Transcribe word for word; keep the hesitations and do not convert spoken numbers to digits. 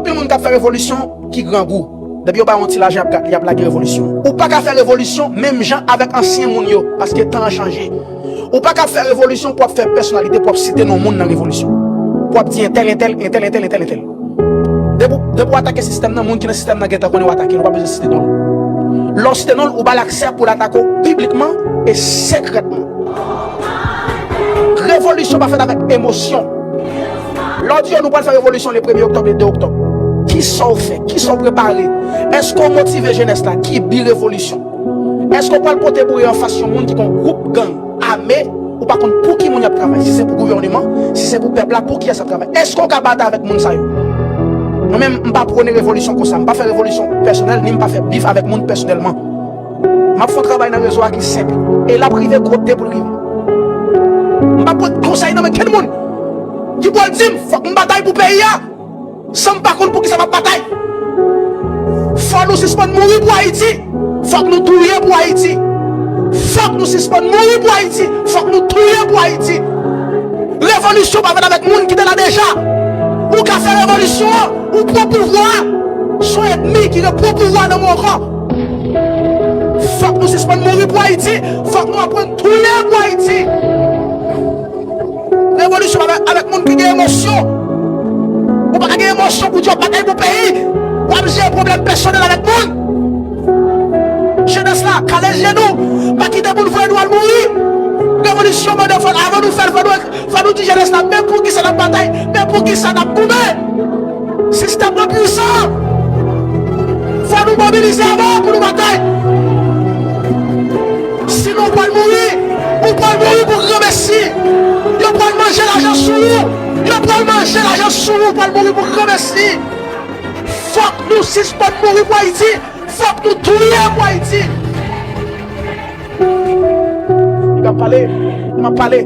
Gen moun k ap fè revolisyon ki grangou. Depi yo ba yon ti lajan, y ap, y ap lage revolisyon. Ou pa ka fè revolisyon menm jan avèk ansyen moun yo, paske tan an chanje. Ou pa ka fè revolisyon pou w ap fè pèsonalite, pou w ap site non moun nan revolisyon. Pou w ap di entèl, entèl, entèl, entèl, entèl, entèl. Depi, depi w atake sistèm nan, moun ki nan sistèm nan gentan konnen w atake l, ou pa bezwen site non l. Lè w site non l, ou ba l aksè pou l atake w piblikman e sekrètman. Revolisyon pa fèt avèk emosyon. Lè w di yo nou pral fè revolisyon le premye oktòb e de oktòb, kisa w fè? Kisa w prepare? Èske w motive jenès la? Ki bi revolisyon? Èske w pral pote boure anfas yon moun ki gen yon gwoup gang ame, ou pa konn pou ki moun y ap travay? Si se pou gouvèneman, si se pou pèp la, pou kiyès y ap travay? Èske w ka batay avèk moun sa yo? Mwen menm, m pa pwone revolisyon konsa. M pa fè revolisyon pèsonèl, ni m pa fè bif avèk moun pèsonèlman. M ap fè yon travay nan rezo a ki senp. E l ap rive kote pou l rive. M p ap pran konsèy nan men kenn moun ki pral di m fòk m batay pou peyi a, san m pa konn pou kisa m ap batay. Fò nou sispann mouri pou Ayiti. Fòk nou touye pou Ayiti. Fòk nou sispann mouri pou Ayiti. Fòk nou touye pou Ayiti. Revolisyon pa fèt avèk moun ki te la deja. Ou ka fè revolisyon an, ou pran pouvwa a. Se yon ènmi ki repran pouvwa nan men w ankò. Fòk nou sispann mouri pou Ayiti. Fòk nou aprann touye pou Ayiti. Revolisyon pa fèt avèk moun ki gen emosyon. Ou pa ka gen emosyon pou di w ap batay pou peyi. W ap jere pwoblèm pèsonèl avèk moun. Jenès la, kale je nou. Pa kite moun voye nou al mouri. Revolisyon mande fò, avan nou fè l, fò nou, fò nou di jenès la, men pou kisa n ap batay, men pou kisa n ap goumen. Sistèm nan pwisan. Fò nou mobilize avan pou nou batay. Sinon, ou pral mouri. Ou pral mouri pou granmesi. Yo pral manje lajan sou ou. Yo pral manje lajan sou ou. Ou pral mouri pou granmesi. Fòk nou sispann mouri pou Ayiti. Fòk nou touye pou Ayiti. M ap pale, m ap pale.